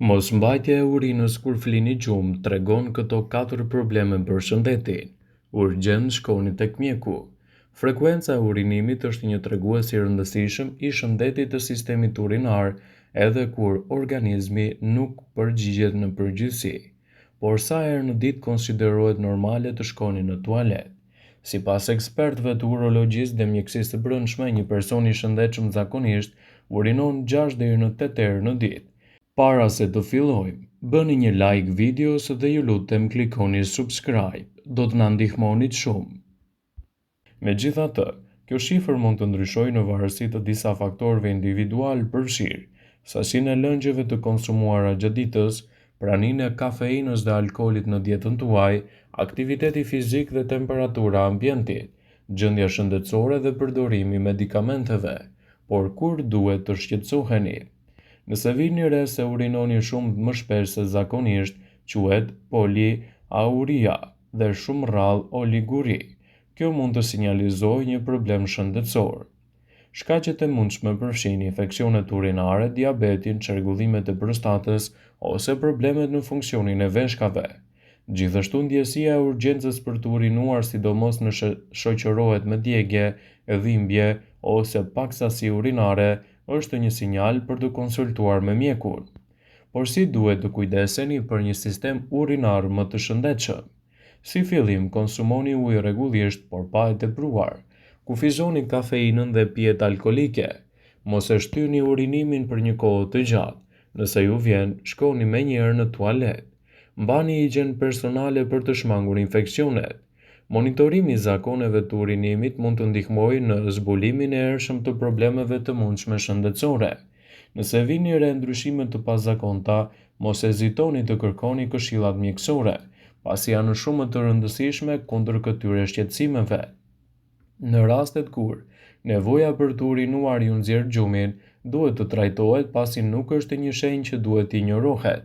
Mosmbajtja e urinës kur flini gjumë tregon këto katër probleme për shëndetin. Urgjent shkoni tek mjeku. Frekuenca e urinimit është një tregues i rëndësishëm i shëndetit të sistemit urinar edhe kur organizmi nuk përgjigjet në përgjithësi. Por sa herë në ditë konsiderohet normale të shkoni në tualet? Sipas ekspertëve të urologjisë dhe mjekësisë së brendshme, një person i shëndetshëm zakonisht urinon 6 deri në 8 herë në ditë. Para se të fillojmë, bëni një like videos dhe ju lutem klikoni subscribe, do të na ndihmonit shumë. Megjithatë, kjo shifër mund të ndryshojë në varësi të disa faktorëve individualë përfshirë sasinë e lëngjeve të konsumuara gjatë ditës, praninë e kafeinës dhe alkoolit në dietën tuaj, aktiviteti fizik dhe temperatura e ambientit, gjendja shëndetësore dhe përdorimi i medikamenteve. Por kur duhet të shqetësoheni? Nëse vini re se urinoni shumë më shpesh se zakonisht, quhet poliauria dhe shumë rrallë oliguri. Kjo mund të sinjalizojë një problem shëndetësor. Shkaqet e mundshme përfshijnë infeksionet urinare, diabetin, çrregullimet e prostatës ose problemet në funksionin e veshkave. Gjithashtu ndjesia e urgjencës për të urinuar sidomos nëse shoqërohet me djegie, dhimbje ose pak sasi urinare është një sinjal për të konsultuar me mjekun. Por si duhet të kujdeseni për një sistem urinar më të shëndetshëm? Si fillim, konsumoni ujë rregullisht, por pa e tepruar. Kufizoni kafeinën dhe pijet alkoolike. Mos e shtyni urinimin për një kohë të gjatë. Nëse ju vjen, shkoni menjëherë në tualet. Mbani higjienë personale për të shmangur infeksionet. Monitorimi i zakoneve të urinimit mund të ndihmojë në zbulimin e hershëm të problemeve të mundshme shëndetësore. Nëse vini re ndryshime të pazakonta, mos hezitoni të kërkoni këshillat mjekësore, pasi janë shumë të rëndësishme kundër këtyre shqetësimeve. Në rastet kur nevoja për të urinuar ju nxjerr gjumin, duhet të trajtohet pasi nuk është një shenjë që duhet të injorohet.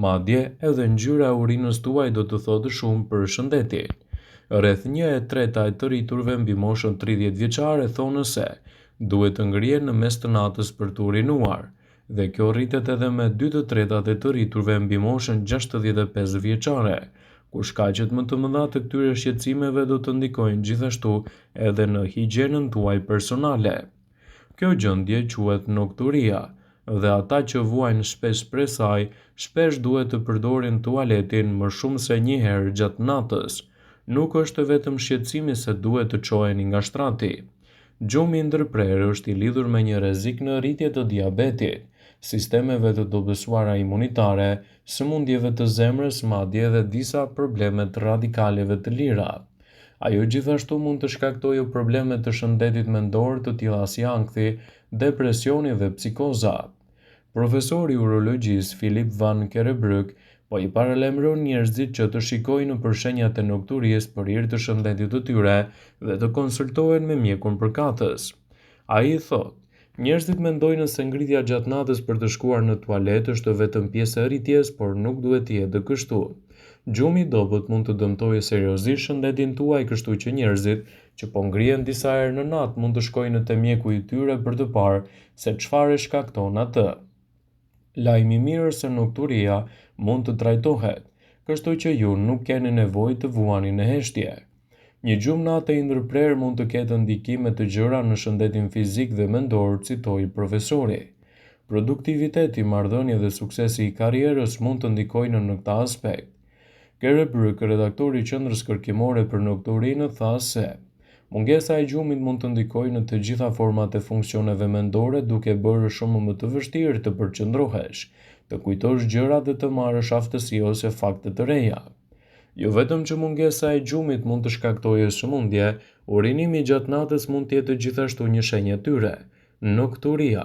Madje, edhe ngjyra e urinës tuaj do të thotë shumë për shëndetin. Rreth një e treta e të rriturve mbi moshën 30 vjeçare thonë se duhet të ngrihen në mes të natës për të urinuar, dhe kjo rritet edhe me 2/3 e të rriturve mbi moshën 65 vjeçare, ku shkaqet më të mëdha të këtyre shqetësimeve do të ndikojnë gjithashtu edhe në higjienën tuaj personale. Kjo gjendje quhet nokturia, dhe ata që vuajnë shpesh prej saj, shpesh duhet të përdorin tualetin më shumë se një herë gjatë natës. Nuk është vetëm shqetësimi se duhet të çoheni nga shtrati. Gjumi i ndërprerë është i lidhur me një rrezik në rritje të diabetit, sistemeve të dobësuara imunitare, sëmundjeve të zemrës, madje edhe disa probleme të radikaleve të lira. Ajo gjithashtu mund të shkaktojë probleme të shëndetit mendor të tilla si ankthi, depresioni dhe psikoza. Profesori i urologjisë Philip Van Kerrebroeck po i paralajmëron njerëzit që të shikojnë për shenjat e nokturisë për hir të shëndetit të tyre dhe të konsultohen me mjekun përkatës. Ai thotë, Njerëzit mendojnë se ngritja gjatë natës për të shkuar në tualet është vetëm pjesë e rritjes, por nuk duhet të jetë kështu. Gjumi i dobët mund të dëmtojë seriozisht shëndetin tuaj, kështu që njerëzit që po ngrihen disa herë në natë mund të shkojnë te mjeku i tyre për të parë se çfarë e shkakton atë. Lajmi i mirë është se nokturia mund të trajtohet, kështu që ju nuk keni nevojë të vuani në heshtje. Një gjumë nate i ndërprerë mund të ketë ndikime të gjera në shëndetin fizik dhe mendor, citoi profesori. Produktiviteti, marrëdhënie dhe suksesi i karrierës mund të ndikojnë në këtë aspekt. Kerrebroeck, redaktori i Qendrës Kërkimore për Nokturinë, tha se mungesa e gjumit mund të ndikojë në të gjitha format e funksioneve mendore duke bërë shumë më të vështirë të përqendrohesh, të kujtosh gjërat dhe të marrësh aftësi ose fakte të reja. Jo vetëm që mungesa e gjumit mund të shkaktojë sëmundje, urinimi gjatë natës mund të jetë gjithashtu një shenjë e tyre. Nokturia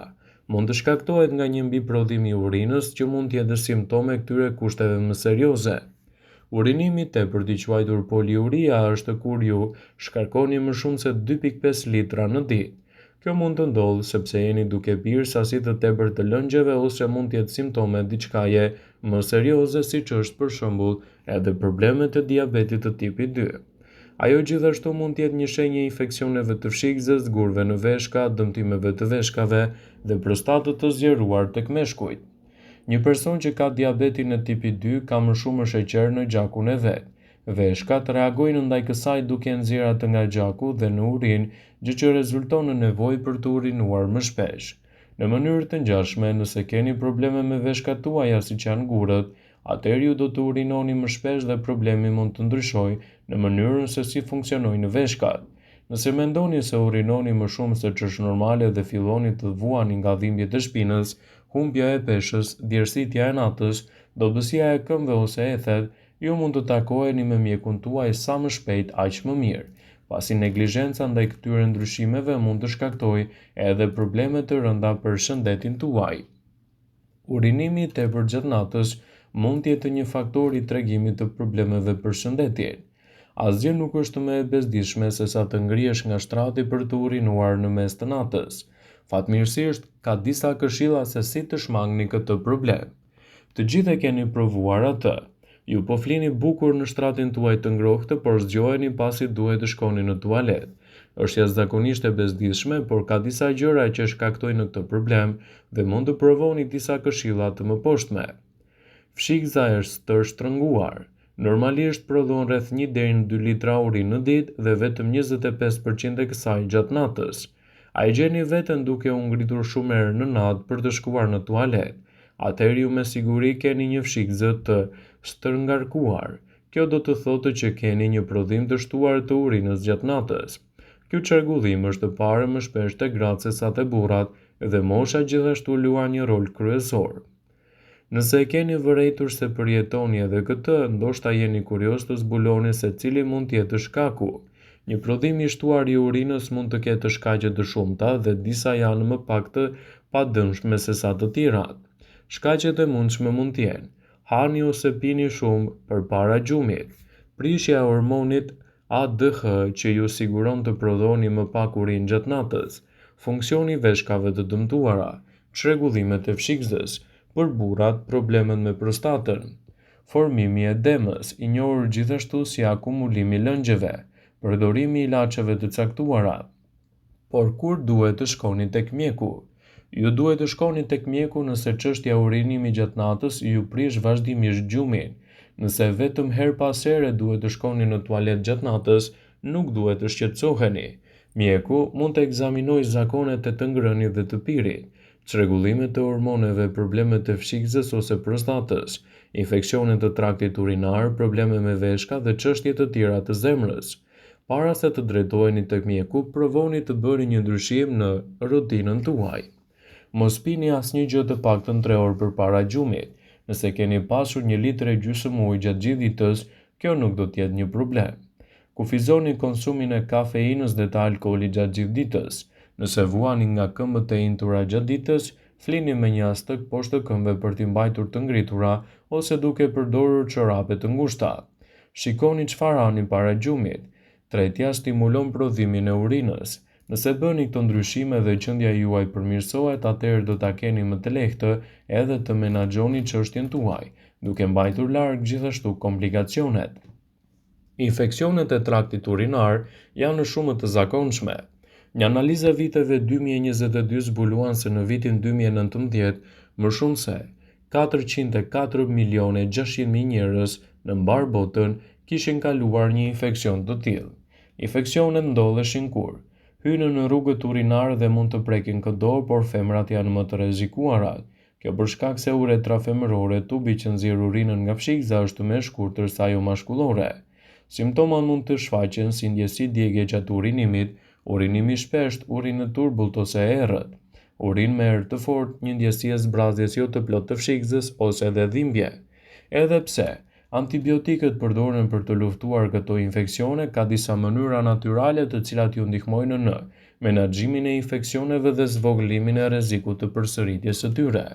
mund të shkaktohet nga një mbiprodhim i urinës që mund të jetë simptomë e këtyre kushteve më serioze. Urinimi i tepërt i quajtur poliuria është kur ju shkarkoni më shumë se 2.5 litra në ditë. Kjo mund të ndodhë sepse jeni duke pirë sasi të tepërt të lëngjeve ose mund të jetë simptomë e diçkaje më serioze siç është për shembull edhe problemet e diabetit të tipit 2. Ajo gjithashtu mund të jetë një shenjë e infeksioneve të fshikëzës, gurëve në veshka, dëmtimeve të veshkave dhe prostatës të zgjeruar tek meshkujt. Një person që ka diabetin e tipit 2 ka më shumë sheqer në gjakun e vet. Veshkat reagojnë ndaj kësaj duke nxjerrë atë nga gjaku dhe në urinë, gjë që rezulton në nevojë për të urinuar më shpesh. Në mënyrë të ngjashme, nëse keni probleme me veshkat tuaja siç janë gurët, atëherë ju do të urinoni më shpesh dhe problemi mund të ndryshojë në mënyrën se si funksionojnë veshkat. Nëse mendoni se urinoni më shumë se ç'është normale dhe filloni të vuani nga dhimbjet e shpinës, humbja e peshës, djersitja e natës, dobësia e këmbëve ose ethet, ju mund të takoheni me mjekun tuaj sa më shpejt aq më mirë, pasi neglizhenca ndaj këtyre ndryshimeve mund të shkaktojë edhe probleme të rënda për shëndetin tuaj. Urinimi i tepërt gjatë natës mund të jetë një faktor i tregimit të problemeve për shëndetin. Asgjë nuk është më e bezdisshme sesa të ngrihesh nga shtrati për të urinuar në mes të natës. Fatmirësisht, ka disa këshilla se si të shmangni këtë problem. Të gjithë e keni provuar atë. Ju po flini bukur në shtratin tuaj të ngrohtë, por zgjoheni pasi duhet të shkoni në tualet. Është jashtëzakonisht e bezdisshme, por ka disa gjëra që shkaktojnë këtë problem dhe mund të provoni disa këshilla të mëposhtme. Fshikëza është stërshtrënguar. Normalisht prodhon rreth 1 deri në 2 litra urinë në ditë dhe vetëm 25% e kësaj gjatë natës. A e gjeni veten duke u ngritur shumë herë në natë për të shkuar në tualet? Atëherë ju me siguri keni një fshikëzë të stërngarkuar. Kjo do të thotë që keni një prodhim të shtuar të urinës gjatë natës. Ky çrregullim është parë më shpesh te gratë sesa te burrat dhe mosha gjithashtu luan një rol kryesor. Nëse e keni vërejtur se përjetoni edhe këtë, ndoshta jeni kurioz të zbuloni se cili mund të jetë shkaku. Një prodhim i shtuar i urinës mund të ketë shkaqe të shumta dhe disa janë më pak të padëmshme sesa të tjerat. Shkaqet e mundshme mund të jenë: hani ose pini shumë përpara gjumit, prishja e hormonit ADH që ju siguron të prodhoni më pak urinë gjatë natës, funksioni i veshkave të dëmtuara, çrregullimet e fshikëzës, për burrat problemet me prostatën, formimi i edemës, i njohur gjithashtu si akumulim i lëngjeve, përdorimi i ilaçeve të caktuara. Por kur duhet të shkoni tek mjeku? Ju duhet të shkoni tek mjeku nëse çështja e urinimit gjatë natës ju prish vazhdimisht gjumin. Nëse vetëm herë pas here duhet të shkoni në tualet gjatë natës, nuk duhet të shqetësoheni. Mjeku mund të ekzaminojë zakonet e të ngrënit dhe të pirit, çrregullimet e hormoneve, problemet e fshikëzës ose prostatës, infeksione të traktit urinar, probleme me veshka dhe çështje të tjera të zemrës. Para se të drejtoheni tek mjeku, provoni të bëni një ndryshim në rutinën tuaj. Mos pini asnjë gjë të paktën 3 orë përpara gjumit. Nëse keni pasur një litër e gjysmë ujë gjatë gjithë ditës, kjo nuk do të jetë një problem. Kufizoni konsumin e kafeinës dhe të alkoolit gjatë gjithë ditës. Nëse vuani nga këmbët e intura gjatë ditës, flini me një jastëk poshtë këmbëve për t'i mbajtur të ngritura ose duke përdorur çorape të ngushta. Shikoni çfarë hani para gjumit. Tretja stimulon prodhimin e urinës. Nëse bëni këto ndryshime dhe gjendja juaj përmirësohet, atëherë do ta keni më të lehtë edhe të menaxhoni çështjen tuaj, duke mbajtur larg gjithashtu komplikacionet. Infeksionet e traktit urinar janë shumë të zakonshme. Një analizë e viteve 2022 zbuluan se në vitin 2019, më shumë se 404 milionë e 600 mijë njerëz në mbarë botën kishin kaluar një infeksion të tillë. Infeksionet ndodheshin kur hyjnë në rrugët urinare dhe mund të prekin këdo, por femrat janë më të rrezikuara. Kjo për shkak se uretra femërore, tubi që nxjerr urinën nga fshikëza është më e shkurtër se ajo mashkullore. Simptomat mund të shfaqen si ndjesi djegie gjatë urinimit, urinim i shpeshtë, urinë e turbullt ose e errët, urinë me erë të fortë, një ndjesi e zbrazjes jo të plotë të fshikëzës ose edhe dhimbje. Edhe pse antibiotikët përdoren për të luftuar këto infeksione, ka disa mënyra natyrale të cilat ju ndihmojnë në menaxhimin e infeksioneve dhe zvogëlimin e rrezikut të përsëritjes së tyre.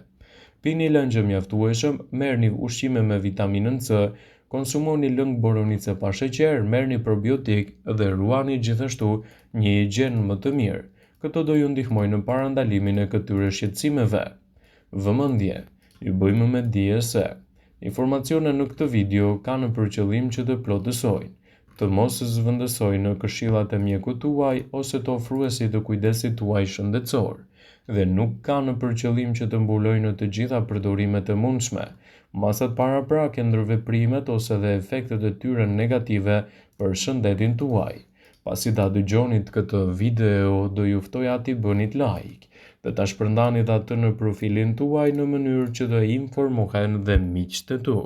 Pini lëngje mjaftueshëm, merrni ushqime me vitaminën C, konsumoni lëng boronice pa sheqer, merrni probiotik dhe ruani gjithashtu një higjienë më të mirë. Këto do ju ndihmojnë në parandalimin e këtyre shqetësimeve. Vëmendje! Ju bëjmë me dije se informacionet në këtë video kanë për qëllim që të plotësojnë, të mos zëvendësojnë këshillat e mjekut tuaj ose të ofruesit të kujdesit tuaj shëndetësor. dhe nuk kanë për qëllim që të mbulojnë të gjitha përdorimet e mundshme, masat paraprake, ndërveprimet ose dhe efektet e tyre negative për shëndetin tuaj. Pasi ta dëgjonit këtë video, do ju ftoja t'i bënit like dhe ta shpërndanit atë në profilin tuaj në mënyrë që të informohen dhe miqtë e tu.